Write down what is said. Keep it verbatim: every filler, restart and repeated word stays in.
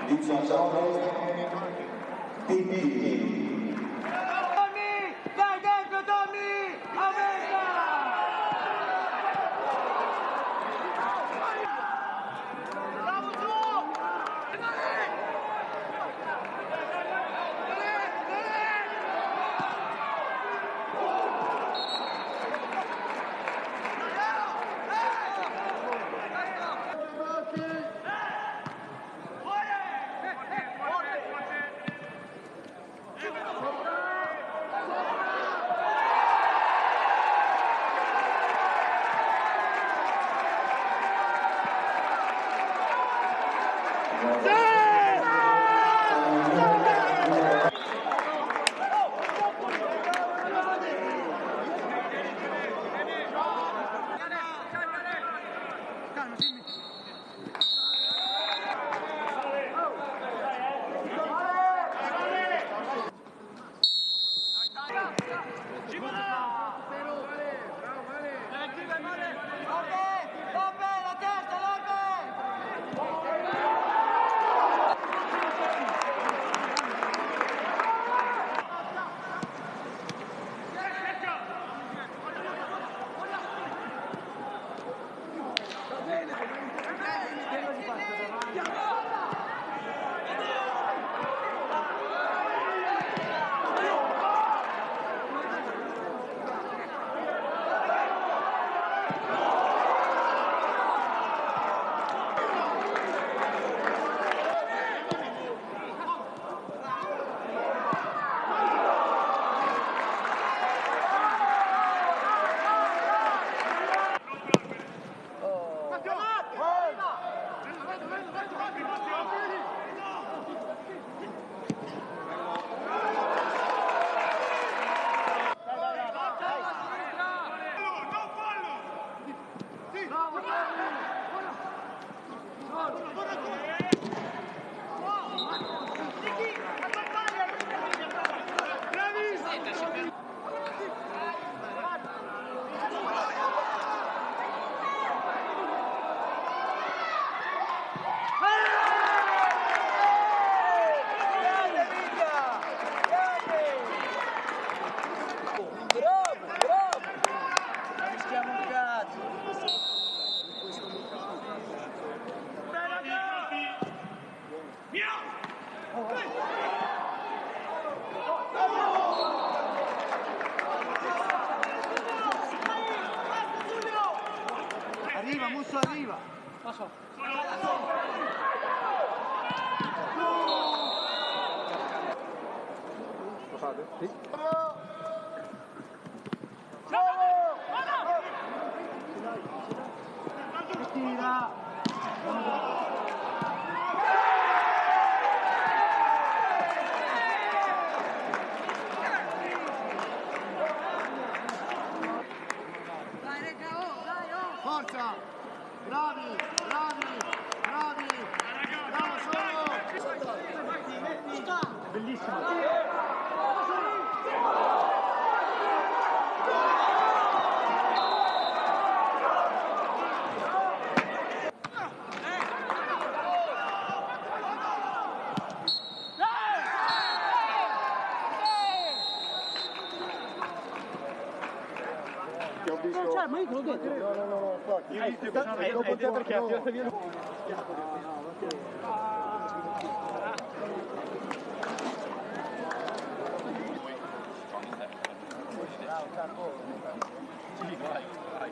Sensazione di Tommy! Dai dentro, Tommy! Aumenta! Bravo, giù! Bravo, bravo! Rischiamo un cazzo! Arriva, Musso, arriva! Lo fate? Sì. Tira. Forza! Bravi, bravi, bravi! Bravo, solo! Bellissimo! Che ho visto... Eh, cioè, ma io te l'ho detto. No, no, no, no, infatti. Io ho visto che dopo... Perché ha tirato via. Sì, vai, vai.